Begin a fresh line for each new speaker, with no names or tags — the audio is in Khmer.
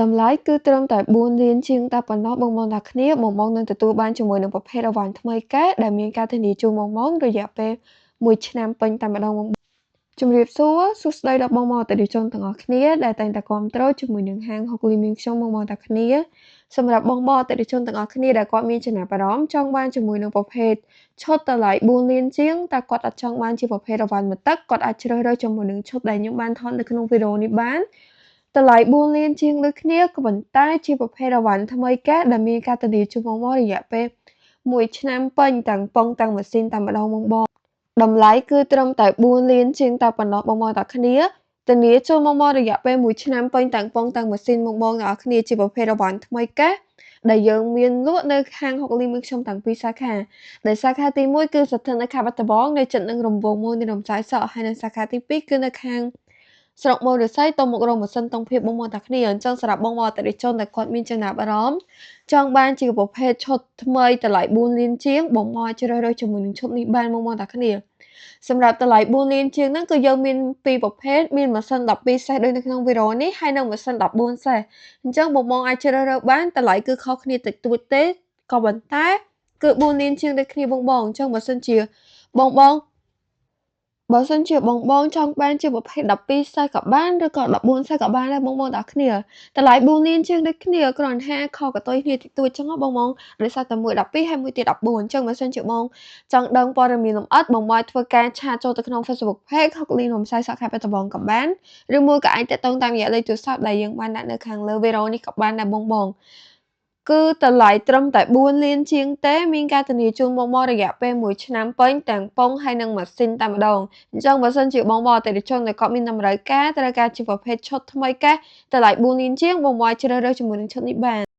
តម្លៃគឺត្រឹមតែ4លានជាងតែប៉ុណ្ណោះបងបងតាគ្នាបងបងនឹងទទួលបានជាមួយនឹងប្រភេទអីវ៉ាន់ថ្មីកែដែលមានការធានាជូនបងបងរយៈពេល1ឆ្នាំពេញតែម្ដងបងជំរាបសួរសួស្តីដល់បងប្អូនអតិថិជនទាំងអស់គ្នាដែលតែងតែគាំទ្រជាមួយនឹងហាងហុកលីមីងខ្ញុំបងប្អូនទាំងគ្នាសម្រាប់បងប្អូនអតិថិជនទាំងអស់គ្នាដែលគាត់មានចំណាប់អារម្មណ៍ចង់បានជាមួយនឹងប្រភេទឈុតតម្លៃ4លានជាងតែគាត់អត់ចង់បានជាប្រភេទអីវ៉ាន់មួយទឹកគាត់អាចជ្រើសរើសជាមួយនឹងឈុតដែលខ្ញុំបានថតនៅក្នុងវីដេអូនេះបានតម្លៃ4លានជាងដូចគ្នាក៏ប៉ុន្តែជាប្រភេទអីវ៉ាន់ថ្មីកែដែលមានការធានាជូនបងប្អូនរយៈពេល1ឆ្នាំពេញទាំងប៉ុងទាំងម៉ាស៊ីនតែម្ដងបងបងតម្លៃគឺត្រឹមតែ4លានជាងតែប៉ុណ្ណោះបងប្អូនទាំងគ្នាធានាចូលមកមករយៈពេល1ឆ្នាំពេញទាំងប៉ុងទាំងម៉ាស៊ីនបងបងទាំងអស់គ្នាជាប្រភេទអីវ៉ាន់ថ្មីកែដែលយើងមានលក់នៅខាងហុកលីមួយខ្ញុំទាំងពីរសាខាដែលសាខាទី1គឺស្ថិតនៅខេត្តបាត់ដំបងនៅជិតនឹងរង្វង់មូលនៃរំសាយសក់ហើយនៅសាខាទី2គឺនៅខាងស្រុកមរស័យទៅមករោងម៉ាស៊ីនតុងភាពបងប្អូនទាំងគ្នាអញ្ចឹងសម្រាប់បងប្អូនអតិថិជនដែលគាត់មានចំណាប់អារម្មណ៍ចង់បានជាប្រភេទឈុតថ្មីតម្លៃ4លានជាងបងមកជ្រើសរើសជាមួយនឹងឈុតនេះបានបងប្អូនទាំងគ្នាសម្រាប់តម្លៃ4លានជាងហ្នឹងគឺយើងមានពីរប្រភេទមានម៉ាស៊ីន12សេះដូចនៅក្នុងវីដេអូនេះហើយនិងម៉ាស៊ីន14សេះអញ្ចឹងបងបងអាចជ្រើសរើសបានតម្លៃគឺខុសគ្នាតិចតួចទេក៏ប៉ុន្តែគឺ4លានជាងដូចគ្នាបងបងអញ្ចឹងបើសិនជាបងបងបើសិនជាបងបងចង់បានជាប្រភេទ12សេះក៏បានឬក៏14សេះក៏បានដែរបងបងទាំងគ្នាតម្លៃ4លានជាងដូចគ្នាគ្រាន់ថាខុសកតុយគ្នាតិចតួចចឹងបងបងដោយសារតែមួយ12ហើយមួយទៀត14អញ្ចឹងបើសិនជាបងចង់ដឹងព័ត៌មានលម្អិតបងបងធ្វើការ chat ចូលទៅក្នុង Facebook Page ហុកលីនំសាយសក់ខេត្តបាត់ដំបងក៏បានឬមួយក៏អាចទាក់ទងតាមរយៈលេខទូរស័ព្ទដែលយើងបានដាក់នៅខាងលើវីដេអូនេះក៏បានដែរបងបងគឺតម្លៃត្រឹមតែ4លានជាងទេមានការធានាជូនបងមករយៈពេល1ឆ្នាំពេញទាំងប៉ុងហើយនិងម៉ាស៊ីនតែម្ដងអញ្ចឹងបើសិនជាបងបងអតិថិជនដែលគាត់មានតម្រូវការត្រូវការជាប្រភេទឈុតថ្មីកែតម្លៃ4លានជាងបងបងជ្រើសរើសជាមួយនឹងឈុតនេះបាន។